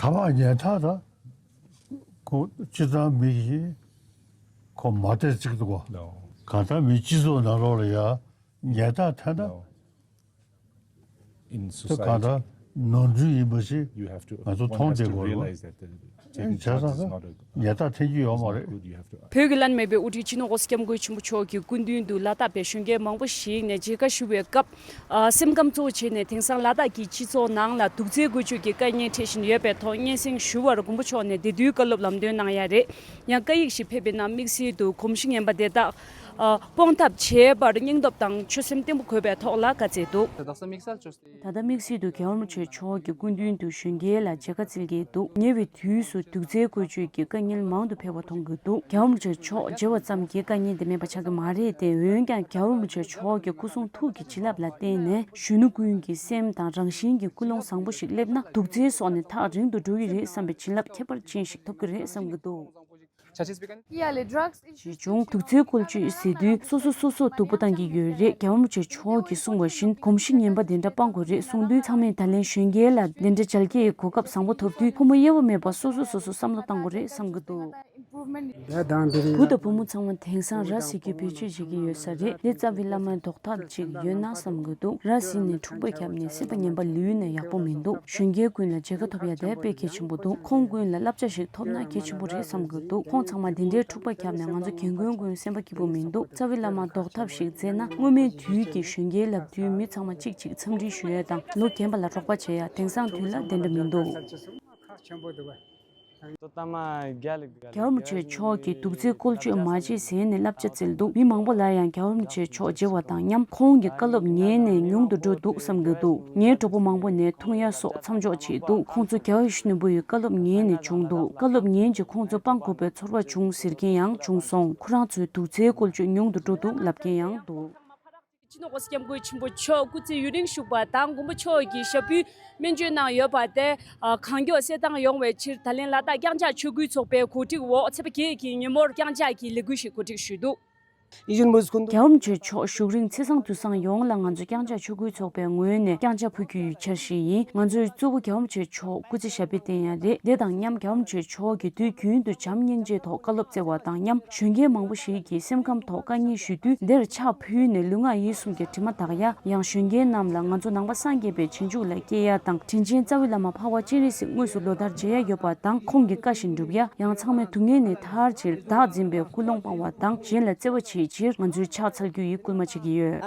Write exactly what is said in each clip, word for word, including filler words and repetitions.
ཐ་མག་ཉལ་ཐ་ད་ཁོ་སྤྱི་བཏང་མི་གིས་ཁོ་མ་བལྟས་གཅིག་འདུག་གོ། No. གང་ལྟར་མི་སྤྱི་ཚོགས་ནང་ལོགས་ལ་ཡ་ཉལ་ཐ་ཐ་ན། No. In ད་གང་ལྟར་society, ནོར་འཁྲུལ་ཡིན་པ་ཞིག you have to, ང་ཚོ་one མཐོང་has བསྡད་to དགོས་རེད་བ། Realize that the ཨེ་taking བྱས་ཙང་drugs is ཁ་not a, ཉལ་ཐ་འཐེན་རྒྱུ་ཡོད་མ་རེད། Good, you have to བོད་ཀྱི་བླ་ན་མེད་པའི་དབུ་ཁྲིད་སྤྱི་ནོར་༸གོང་ས་༸སྐྱབས་མགོན་ཆེན་པོ་མཆོག་གི་སྐུ་མདུན་དུ་ལ་དྭགས་པའི་གཞོན་སྐྱེས་མང་པོ་ཞིག་ནས་མཇལ་ཁ་ཞུ་བའི་སྐབས། ཨ། སེམས་ཁམས་གཙོ་བོ་བྱས་ནས་དེང་སང་ལ་དྭགས་ཀྱི་སྤྱི་ཚོགས་ནང་ལ་དུག་རྫས་འགོས་བཅོས་ཀྱི་དཀའ་ངལ་འཕྲད་བཞིན་ཡོད་པའི་ཐོག་སྙན་སེང་ཞུ་བར་མགོན་པོ་མཆོག་ནས་བདེ་སྡུག་བཀའ་སློབ་ལམ་སྟོན་གནང་ཡ་རེད། ཡང་བཀའ་ཡིག་ཞིག་ཕེབས་པའི་ནང་དམིགས་བསལ་དུ་གོམས་གཤིས་ངན་པ་དེ་དག་ཨ། སྤོང་ཐབས་བྱེད་པར་སྙིང་སྟོབས་དང་ཆོད་སེམས་བརྟན་པོ་དགོས་པའི་ཐོག་ལ་བཀའ་སྩལ་འདུག། ད་ལྟ་དམིགས་བསལ་དུ་རྒྱལ་བ་རིན་པོ་ཆེ་མཆོག་གི་སྐུ་མདུན་དུ་གཞོན་སྐྱེས་ལ་མཇལ་ཁ་བསྩལ་གྱི་འདུག། ཉེ་བའི་དུས་སུ་དུག་རྫས་བཀོལ་སྤྱོད་ཀྱི་དཀའ་ངལ་མང་དུ་འཕེལ་བ་མཐོང་གི་འདུག། རྒྱལ་བ་རིན་པོ་ཆེ་མཆོག་མཇལ་བ་ཙམ་གྱིས་དཀའ་ངལ་འདི་མེད་པ་ཆགས་ཀྱི་མ་རེད་དེ། འོན་ཀྱང་རྒྱལ་བ་རིན་པོ་ཆེ་མཆོག་གི་སྐུ་གསུང་ཐུགས་ཀྱི་བྱིན་རླབས་ལ་བརྟེན་ནས་གཞོན་ནུ་ཀུན་གྱི་སེམས་དང་རང་བཞིན་གྱི་ཀུན་སློང་བཟང་པོ་ཞིག་སླེབས་ན་དུག་རྫས་སོགས་ནས་ཐག་རིང་དུ་འགྲོ་ཡི་རེད་བསམ་པའི་བྱིན་རླབས་ཁྱད་པར་ཅན་ཞིག་ཐོབ་ཀྱི་རེད་བསམ་གྱི་འདུག། ཞེས་བྱུང་། དུག་རྫས་བཀོལ་སྤྱོད་ཟེར་དུས་སོ་སོ་སོ་སོ་སྡུག་པོ་བཏང་གི་ཡོད་རེད། རྒྱལ་བ་རིན་པོ་ཆེ་མཆོག་གིས་གསུངས་པ་བཞིན་གོམས་གཤིས་ངན་པ་དེ་འདྲ་སྤང་དགོས་རེད་གསུངས་དུས། ཚང་མས་ད་ལན་གཞོན་སྐྱེས་ལ་དེ་འདྲ་མཇལ་སྐྱེས་གོ་སྐབས་བཟང་པོ་ཐོབ་དུས་ཕོ་མོ་དབྱེ་བ་མེད་པར་སོ་སོ་སོ་སོ་བསམ་བློ་བཏང་དགོས་རེད་བསམ་གྱི་འདུག། བུ་དང་བུ་མོ་ཚང་མ་དེང་སང་ར་བཟི་རྒྱུ་བེད་སྤྱོད་བྱེད་ཀྱི་ཡོད་ས་རེད། འདི་རྩ་བའི་བླ་མའི་ཟློག་ཐབས་ཅིག་ཡོད་ན་བསམ་གྱི་འདུག། ར་བཟི་ནས་འཁྲུག་པ་བརྒྱབ་ནས་སེམས་པ་ངན་པ་ལུས་ནས་ཡག་པོ་མི་འདུག། གཞོན་སྐྱེས་ཀུན་ལ་མཇལ་ཁ་ཐོབ་ཡ་དེ་དཔེ་གལ་ཆེན་པོ་འདུག། ཁོང་ཀུན་ལ་བསླབ་བྱ་ཞིག་ཐོབ་ན་གལ་ཆེན་པོ་རེད་བསམ་གྱི་འདུག། ཁོང་ཚང་མ་འདི་འདྲའི་འཁྲུག་པ་བརྒྱབ་ནས་ང་ཚོ་རྒན་རྒོན་ཀུན་སེམས་པ་སྐྱིད་པོ་མི་འདུག། རྩ་བའི་བླ་མ་ཟློག་ཐབས་ཤིག་བཙལ་ན། སྔོན་མའི་དུས་ཀྱི་གཞོན་སྐྱེས་ལབ་དུས་མི་ཚང་མ་གཅིག་གཅིག་འཚམས་འདྲི་ཞུ་ཡ་དང་ལོ་རྒན་པ་ལ་རོགས་པ་བྱེད་ཡ། དེང་སང་དུས་ལ་དེ་འདྲ་མི་འདུག། རྒྱལ་བ་རིན་པོ་ཆེ་མཆོག་གིས་དུག་རྫས་བཀོལ་སྤྱོད་མ་བྱེད་ཟེར་ནས་བསླབ་བྱ་བསྩལ་འདུག། མི་མང་པོ་ལ་ཡང་རྒྱལ་བ་རིན་པོ་ཆེ་མཆོག་མཇལ་བ་དང་མཉམ་ཁོང་གི་བཀའ་སློབ་ཉན་ནས་ཉུང་དུ་འགྲོ་འདུག་བསམ་གྱི་འདུག། ངའི་གྲོགས་པོ་མང་པོ་ནས་འཐུང་ཡ་སོགས་མཚམས་འཇོག་བྱས་འདུག། ཁོང་ཚོ་རྒྱལ་བ་ཡིད་བཞིན་ནོར་བུ་ཡི་བཀའ་སློབ་ཉན་ནས་བྱུང་འདུག། བཀའ་སློབ་ཉན་རྗེས་ཁོང་ཚོ་སྤང་དགོས་པའི་ཚོར་བ་བྱུང་ཟེར་མཁན་ཡང་བྱུང་སོང་། ཁོ་རང་ཚོས་དུག་རྫས་བཀོལ་སྤྱོད་ཉུང་དུ་འགྲོ་འདུག་ལབ་མཁན་ཡང་འདུག། སྤྱི་ནོར་༸གོང་ས་༸སྐྱབས་མགོན་ཆེན་པོ་མཆོག་སྐུ་ཚེ་ཡུན་རིང་བཞུགས་པ་དང་མགོན་པོ་མཆོག་གི་ཞབས་པུས་སྨན་བཅོས་གནང་ཡོད་པ་དེ་གང་མགྱོགས་གསལ་ཐང་ཡོང་བའི་ཕྱིར། ད་ལན་ལ་དྭགས་རྐྱང་ཕྱག་ཆོས་སྐུའི་ཚོགས་པའི་གོ་སྒྲིག་འོག་ཚེས་པ་བརྒྱད་ཀྱི་ཉིན་མོར་རྐྱང་ཕྱག་གི་ལས་འགུལ་ཞིག་གོ་སྒྲིག་ཞུས་འདུག། རྒྱལ་བ་རིན་པོ་ཆེ་མཆོག་བཞུགས་རིང་ཚེས་བཟང་དུས་བཟང་ཡོངས་ལ་ང་ཚོ་རྐྱང་ཕྱག་ཆོས་སྐུའི་ཚོགས་པའི་ངོས་ནས་རྐྱང་ཕྱག་ཕུལ་རྒྱུ་ཡི་འཆར་གཞི་ཡིན། ང་ཚོའི་གཙོ་བོ་རྒྱལ་བ་རིན་པོ་ཆེ་མཆོག་སྐུ་ཚེ་ཞབས་པད་བརྟན་ཡ་རེད། དེ་དང་མཉམ་རྒྱལ་བ་རིན་པོ་ཆེ་མཆོག་གིས་དུས་རྒྱུན་དུ་བྱམས་སྙིང་རྗེའི་ཐོག་བཀའ་སློབ་སྩལ་བ་དང་མཉམ་གཞོན་སྐྱེས་མང་པོ་ཞིག་གིས་སེམས་ཁམས་ཐོག་དཀའ་ངལ་ཞུ་དུས་འདིར་ཕྱག་ཕུལ་ནས་ལུས་ངག་ཡིད་གསུམ་གྱི་དྲི་མ་དག་ཡ། ཡང་གཞོན་སྐྱེས་རྣམས་ལ་ང་ཚོ་ནང་པ་སངས་རྒྱས་པའི་རྗེས་འཇུག་ལ་སྐྱེལ་ཡ་དང་དྲིན་ཅན་རྩ་བའི་བླ་མ་འཕགས་པ་སྤྱན་རས་གཟིགས་དངོས་སུ་ལོ་ལྟར་མཇལ་ཡ་ཡོད་པ་དང་ཁོང་གི་བཀའ་བཞིན་སྒྲུབ་ཡ། ཡང་ཚང་མས་སྡུག་བསྔལ་ནས་ཐར་ཕྱིར་བདག་འཛིན་པའི་ཀུན་སློང་སྤང་བ་དང་གཞན་ལ་བརྩེ་བ་བྱེད་ཕྱིར་ང་ཚོས་ཕྱག་འཚལ་རྒྱུ་ཡི་སྐུལ་མ་བྱེད་ཀྱི་ཡོད།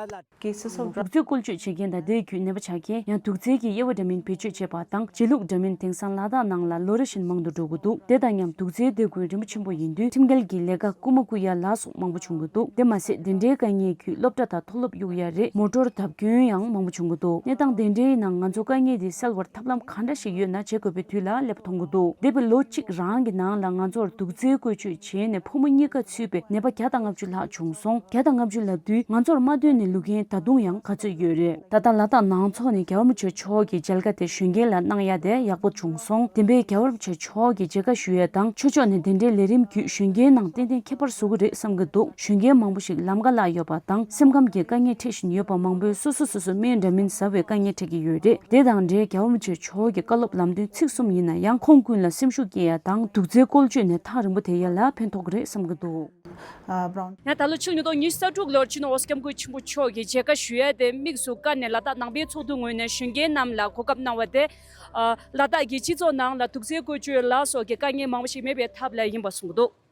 དུག་རྫས་བཀོལ་སྤྱོད་བྱེད་མཁན་དང་དེའི་བརྒྱུད་ནད་པ་ཆགས་མཁན། ཡང་དུག་རྫས་ཀྱི་དབྱེ་བ་འདྲ་མིན་བེད་སྤྱོད་བྱེད་པ་དང་བྱེད་ལུགས་འདྲ་མིན་དེང་སང་ལ་དྭགས་ནང་ལ་ལོ་རེ་བཞིན་མང་དུ་འགྲོ་གི་འདུག། དེ་དང་མཉམ་དུག་རྫས་དེ་ཀུན་རིན་པོ་ཆེན་པོ་ཡིན་དུས་ཁྲིམས་འགལ་གྱི་ལས་ཀ་རྐུ་མ་རྐུ་ཡ་ལ་སོགས་མང་པོ་བྱུང་གི་འདུག། དེ་མ་ཟད་དེ་འདྲའི་དཀའ་ངལ་བརྒྱུད་སློབ་གྲྭ་དང་མཐོ་སློབ་གཡུག་ཡ་རེད། མོ་ཊོར་བརྡབ་སྐྱོན་ཡང་མང་པོ་བྱུང་གི་འདུག། གནས་སྟངས་དེ་འདྲའི་ནང་ང་ཚོ་དཀའ་ངལ་འདི་སེལ་བར་ཐབས་ལམ་ག་འདྲ་ཞིག་ཡོད་ན་བྱེད་དགོས་པའི་དུས་ལ་སླེབས་མཐོང་གི་འདུག། འདས་པའི་ལོ་གཅིག་རང་གི་ནང་ལ་ང་ཚོར་དུག་རྫས་བཀོལ་སྤྱོད་བྱས་ནས་ཕོ་མོ་གཉིས་ཀ་ཚུད་པའི་ནད་པ་བརྒྱ་དང་ལྔ་བཅུ་ལྷག་བྱུང་སོང་། བརྒྱ་དང་ལྔ་བཅུ་ལབ་དུས་ང་ཚོར་མ་ལྟོས་ནས་ལུས་མཁན་ད་དུང་ཡང་ག་ཚོད་ཡོད་རེད། ད་ལྟ་ལ་དྭགས་ནང་ཚོགས་ནས་རྒྱལ་བ་རིན་པོ་ཆེ་མཆོག་གི་མཇལ་ཁ་དེ་གཞོན་སྐྱེས་ལ་གནང་ཡ་དེ་ཡག་པོ་བྱུང་སོང་། དེ་འཕེལ་རྒྱལ་བ་རིན་པོ་ཆེ་མཆོག་གི་མཇལ་ཁ་ཞུ་ཡ་དང་ཆོས་ཕྱོགས་ནས་དེ་འདྲའི་ལས་རིམ་བརྒྱུད་གཞོན་སྐྱེས་ནང་ཏན་ཏན་ཁྱད་པར་བཟོ་གི་རེད་བསམ་གྱི་འདུག། གཞོན་སྐྱེས་མང་པོ་ཞིག་ལམ་ཁ་བརླག་ཡོད་པ་དང་སེམས་ཁམས་ཀྱི་དཀའ་ངལ་འཕྲད་བཞིན་ཡོད་པ་མང་པོས་སོ་སོ་སོ་སོ་སྨན་འདྲ་མིན་ཟ་བའི་དཀའ་ངལ་འཕྲད་ཀྱི་ཡོད་རེད། དེ་དང་འབྲེལ་རྒྱལ་བ་རིན་པོ་ཆེ་མཆོག་གི་བཀའ་སློབ་ལམ་སྟོན་ཚིག་གསུམ་ཡིན་ན་ཡང་ཁོང་ཀུན་ལ་སེམས་ཤུགས་སྐྱེ་ཡ་དང་དུག་རྫས་བཀོལ་སྤྱོད་ནས་ཐག་རིང་པོ་དེད་ཡ་ལ་ཕན་ཐོགས་ཀྱི་རེད་བསམ་གྱི་འདུག། ཡང་ད་ལོ་ཕྱི་ལོ་ཉིས་སྟོང་ཉི་ཤུ་རྩ་དྲུག་ལོར་སྤྱི་ནོར་༸གོང་ས་༸སྐྱབས་མགོན་ཆེན་པོ་མཆོག་གི་མཇལ་ཁ་ཞུ་ཡ་དེ་དམིགས་སུ་བཀར་ནས་ལ་དྭགས་ནང་པའི་ཚོགས་འདུ་ངོས་ནས་གཞོན་སྐྱེས་རྣམས་ལ་གོ་སྐབས་གནང་བ་དེ། ལ་དྭགས་ཀྱི་སྤྱི་ཚོགས་ནང་ལ་དུག་རྫས་བཀོལ་སྤྱོད་ལ་སོགས་ཀྱི་དཀའ་ངལ་མང་པོ་ཞིག་མེད་པའི་ཐབས་ལ་ཡིན་པ་གསུངས་འདུག།